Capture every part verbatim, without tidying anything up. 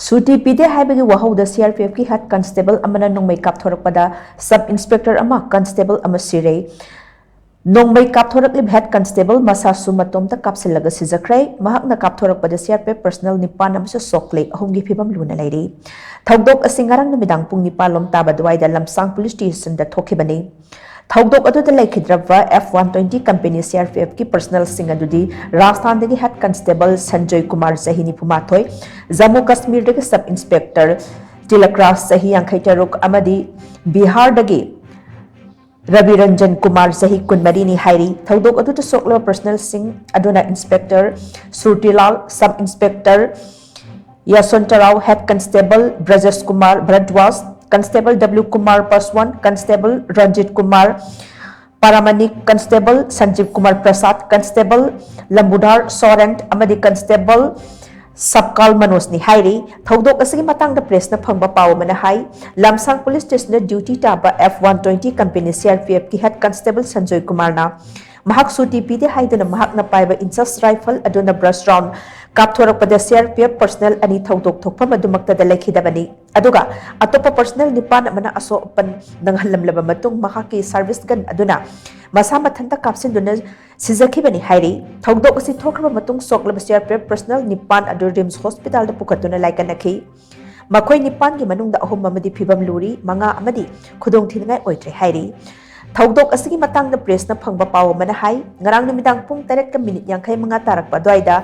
ꯁꯨꯇꯤ ꯄꯤꯗꯦ ꯍꯥꯏꯕꯒꯤ ꯋꯥꯍꯧꯗ ꯁꯤ ꯑꯥꯔ ꯄꯤ ꯑꯦꯐꯀꯤ ꯍꯦꯗ ꯀꯟꯁꯇꯦꯕꯜ ꯑꯃꯅ ꯅꯣꯡꯃꯩ ꯀꯥꯞꯊꯣꯔꯛꯄꯗ ꯁꯕ ꯏꯟꯁꯄꯦꯛꯇꯔ ꯑꯃ, ꯀꯟꯁꯇꯦꯕꯜ ꯑꯃ ꯁꯤꯔꯦ꯫ ꯅꯣꯡꯃꯩ ꯀꯥꯞꯊꯣꯔꯛꯂꯤꯕ ꯍꯦꯗ ꯀꯟꯁꯇꯦꯕꯜ ꯃꯁꯥꯁꯨ ꯃꯇꯣꯝꯇ ꯀꯥꯞꯁꯤꯜꯂꯒ ꯁꯤꯖꯈ꯭ꯔꯦ꯫ ꯃꯍꯥꯛꯅ ꯀꯥꯞꯊꯣꯔꯛꯄꯗ C R P F personal ꯅꯤꯄꯥꯟ ꯑꯃꯁꯨ ꯁꯣꯛꯂꯦ꯫ ꯑꯍꯨꯝꯒꯤ ꯐꯤꯕꯝ ꯂꯨꯅ ꯂꯩꯔꯤ꯫ ꯊꯧꯗꯣꯛ ꯑꯁꯤ ꯉꯔꯥꯡ ꯅꯨꯃꯤꯗꯥꯡ ꯄꯨꯡ ꯅꯤꯄꯥꯟ ꯂꯣꯝ ꯇꯥꯕ ꯑꯗꯨꯋꯥꯏꯗ ꯂꯝꯁꯥꯡ ꯄꯨꯂꯤꯁ ꯁ꯭ꯇꯦꯁꯟꯗ ꯊꯣꯛꯈꯤꯕꯅꯤ꯫ ꯊꯧꯗꯣꯛ ꯑꯗꯨꯗ ꯂꯩꯈꯤꯗ꯭ꯔꯕ F one twenty company C R P ꯑꯦꯐꯀꯤ ꯄꯔꯁꯅꯦꯜꯁꯤꯡ ꯑꯗꯨꯗꯤ ꯔꯥꯖꯁꯊꯥꯟꯗꯒꯤ ꯍꯦꯗ ꯀꯟꯁꯇꯦꯕꯜ ꯁꯟꯖꯣꯏ ꯀꯨꯃꯥꯔ, ꯆꯍꯤ ꯅꯤꯐꯨꯃꯥꯊꯣꯏ, ꯖꯝꯃꯨ ꯀꯥꯁꯃꯤꯔꯗꯒꯤ ꯁꯕ ꯏꯟꯁꯄꯦꯛꯇꯔ ꯇꯤꯂꯛ ꯔꯥꯖ, ꯆꯍꯤ ꯌꯥꯡꯈꯩ ꯇꯔꯨꯛ, ꯑꯃꯗꯤ ꯕꯤꯍꯥꯔꯗꯒꯤ ꯔꯕꯤ ꯔꯟꯖꯟ ꯀꯨꯃꯥꯔ, ꯆꯍꯤ ꯀꯨꯟꯃꯔꯤꯅꯤ ꯍꯥꯏꯔꯤ꯫ ꯊꯧꯗꯣꯛ ꯑꯗꯨꯗ ꯁꯣꯛꯂꯕ ꯄꯔꯁꯅꯦꯜꯁꯤꯡ ꯑꯗꯨꯅ inspector Surtilal, sub inspector Yashwantrao, head constable Brajesh Kumar Bhardwaj, constable W Kumar Paswan, constable Ranjit Kumar Paramanik, constable Sanjeev Kumar Prasad, constable Lambudar Soren ꯑꯃꯗꯤ ꯀꯟꯁꯇꯦꯕꯜ ꯁꯕꯀꯥꯜ ꯃꯅꯣꯖꯅꯤ ꯍꯥꯏꯔꯤ꯫ ꯊꯧꯗꯣꯛ ꯑꯁꯤꯒꯤ ꯃꯇꯥꯡꯗ ꯄ꯭ꯔꯦꯁꯅ ꯐꯪꯕ ꯄꯥꯎ ꯑꯃꯅ ꯍꯥꯏ, ꯂꯝꯁꯥꯡ ꯄꯨꯂꯤꯁ ꯁ꯭ꯇꯦꯁꯟꯗ ꯗ꯭ꯌꯨꯇꯤ ꯇꯥꯕ F one twenty company C R P ꯑꯦꯐꯀꯤ ꯍꯦꯗ ꯀꯟꯁꯇꯦꯕꯜ ꯁꯟꯖꯣꯏ ꯀꯨꯃꯥꯔꯅ ꯃꯍꯥꯛ ꯁꯨꯇꯤ ꯄꯤꯗꯦ ꯍꯥꯏꯗꯨꯅ ꯃꯍꯥꯛꯅ ꯄꯥꯏꯕ ꯏꯟꯆꯥꯁ ꯔꯥꯏꯐꯜ ꯑꯗꯨꯅ ꯕ꯭ꯔꯁ ꯔꯥꯎꯟ ꯀꯥꯞꯊꯣꯔꯛꯄꯗ C R P F personal ꯑꯅꯤ ꯊꯧꯗꯣꯛ ꯊꯣꯛꯐꯝ ꯑꯗꯨꯃꯛꯇꯗ ꯂꯩꯈꯤꯗꯕꯅꯤ꯫ ꯑꯗꯨꯒ ꯑꯇꯣꯞꯄ ꯄꯔꯁꯅꯦꯜ ꯅꯤꯄꯥꯟ ꯑꯃꯅ ꯑꯁꯣꯛ ꯑꯄꯟ ꯅꯪꯍꯜꯂꯝꯂꯕ ꯃꯇꯨꯡ ꯃꯍꯥꯛꯀꯤ ꯁꯥꯔꯚꯤꯁ ꯒꯟ ꯑꯗꯨꯅ ꯃꯁꯥ ꯃꯊꯟꯇ ꯀꯥꯞꯁꯤꯟꯗꯨꯅ ꯁꯤꯖꯈꯤꯕꯅꯤ ꯍꯥꯏꯔꯤ꯫ ꯊꯧꯗꯣꯛ ꯑꯁꯤ ꯊꯣꯛꯈ꯭ꯔꯕ ꯃꯇꯨꯡ ꯁꯣꯛꯂꯕ ꯁꯤ ꯑꯥꯔ ꯄꯤ ꯑꯦꯐ ꯄꯔꯁꯅꯦꯜ ꯅꯤꯄꯥꯟ ꯑꯗꯨ ꯔꯤꯝꯁ ꯍꯣꯁꯄꯤꯇꯥꯜꯗ ꯄꯨꯈꯠꯇꯨꯅ ꯂꯥꯏꯀꯠꯅꯈꯤ꯫ ꯃꯈꯣꯏ ꯅꯤꯄꯥꯟꯒꯤ ꯃꯅꯨꯡꯗ ꯑꯍꯨꯝ ꯑꯃꯗꯤ ꯐꯤꯕꯝ ꯂꯨꯔꯤ, ꯃꯉꯥ ꯑꯃꯗꯤ ꯈꯨꯗꯣꯡꯊꯤꯅꯤꯡꯉꯥꯏ ꯑꯣꯏꯗ꯭ꯔꯦ ꯍꯥꯏꯔꯤ꯫ ꯊꯧꯗꯣꯛ ꯑꯁꯤꯒꯤ ꯃꯇꯥꯡꯗ ꯄ꯭ꯔꯦꯁꯅ ꯐꯪꯕ ꯄꯥꯎ ꯑꯃꯅ ꯍꯥꯏ, ꯉꯔꯥꯡ ꯅꯨꯃꯤꯗꯥꯡ ꯄꯨꯡ ꯇꯔꯦꯠꯀ ꯃꯤꯅꯤꯠ ꯌꯥꯡꯈꯩ ꯃꯉꯥ ꯇꯥꯔꯛꯄ ꯑꯗꯨꯋꯥꯏꯗ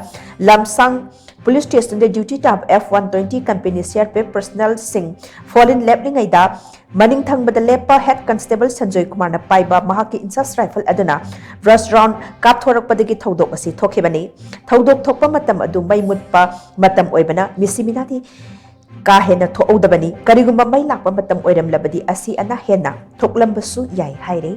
ꯂꯝꯁꯥꯡ ꯄꯨꯂꯤꯁ ꯁ꯭ꯇꯦꯁꯟꯗ ꯗ꯭ꯌꯨꯇꯤ ꯇꯥꯕ F one twenty company C R P F ꯄꯔꯁꯅꯦꯜꯁꯤꯡ ꯐꯣꯂꯤꯟ ꯂꯦꯞꯂꯤꯉꯩꯗ ꯃꯅꯤꯡ ꯊꯪꯕꯗ ꯂꯦꯞꯄ ꯍꯦꯗ ꯀꯟꯁꯇꯦꯕꯜ ꯁꯟꯖꯣꯏ ꯀꯨꯃꯥꯔꯅ ꯄꯥꯏꯕ ꯃꯍꯥꯛꯀꯤ ꯏꯟꯆꯥꯁ ꯔꯥꯏꯐꯜ ꯑꯗꯨꯅ ꯕ꯭ꯔꯁ ꯔꯥꯎꯟ ꯀꯥꯞꯊꯣꯔꯛꯄꯗꯒꯤ ꯊꯧꯗꯣꯛ ꯑꯁꯤ ꯊꯣꯛꯈꯤꯕꯅꯤ꯫ ꯊꯧꯗꯣꯛ ꯊꯣꯛꯄ ꯃꯇꯝ ꯑꯗꯨ ꯃꯩ ꯃꯨꯠꯄ ꯃꯇꯝ ꯑꯣꯏꯕꯅ ꯃꯤꯁꯤ ꯃꯤꯅꯥꯗꯤ ꯀꯥ ꯍꯦꯟꯅ ꯊꯣꯛꯍꯧꯗꯕꯅꯤ꯫ ꯀꯔꯤꯒꯨꯝꯕ ꯃꯩ ꯂꯥꯛꯄ ꯃꯇꯝ ꯑꯣꯏꯔꯝꯂꯕꯗꯤ ꯑꯁꯤ ꯑꯅꯥ ꯍꯦꯟꯅ ꯊꯣꯛꯂꯝꯕꯁꯨ ꯌꯥꯏ ꯍꯥꯏꯔꯤ꯫